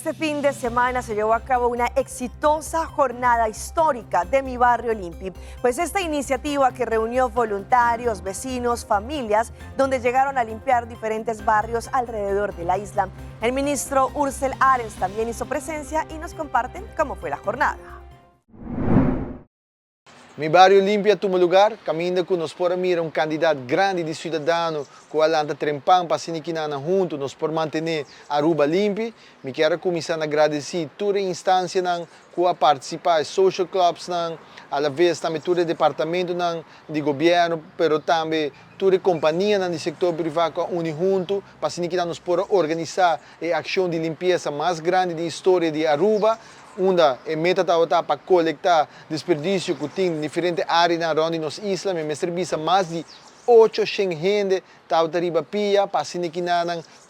Este fin de semana se llevó a cabo una exitosa jornada histórica de Mi Barrio Limpi. Pues esta iniciativa que reunió voluntarios, vecinos, familias, donde llegaron a limpiar diferentes barrios alrededor de la isla. El ministro Ursel Arens también hizo presencia y nos comparten cómo fue la jornada. Mi Bario Limpi a tuma lugar, caminda cu nos por a mira un cantidad grandi di ciudadano cu a lanta trempan pa asina hunto nos por mantene Aruba limpi. Mi kier cuminsa na gradici tur instancianan cu a participa, social clubs nan, a la vez tambe tur departamentonan di gobierno, pero tambe tur companianan di sector priva cu a uni hunto pa asina nos por organisa e accion di limpiesa mas grandi di historia di Aruba, unda e meta ta pa colecta desperdicio cu tin diferente areanan rond nos isla. Mi mester bisa, mas di 800 hende tabata riba pia pa asina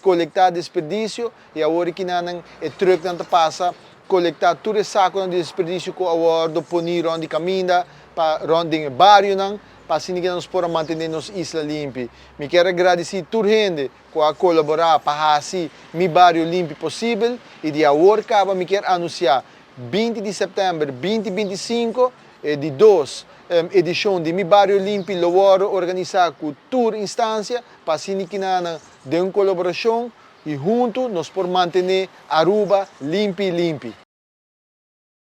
colecta desperdicio y awor cu nan e truck nan pasa colecta tur saco di desperdicio cu a wordo poni rond di caminda pa rond di barionan, pa asina nos por mantene nos isla limpi. Mi kier gradici tur hende cu a colabora pa haci Mi Bario Limpi posibel y di awor caba mi kier anuncia 20 di september 2025 di dos edicion di Mi Bario Limpi lo organisa cu tur instancia pa asina den un colaboracion y hunto nos por mantene Aruba limpi limpi.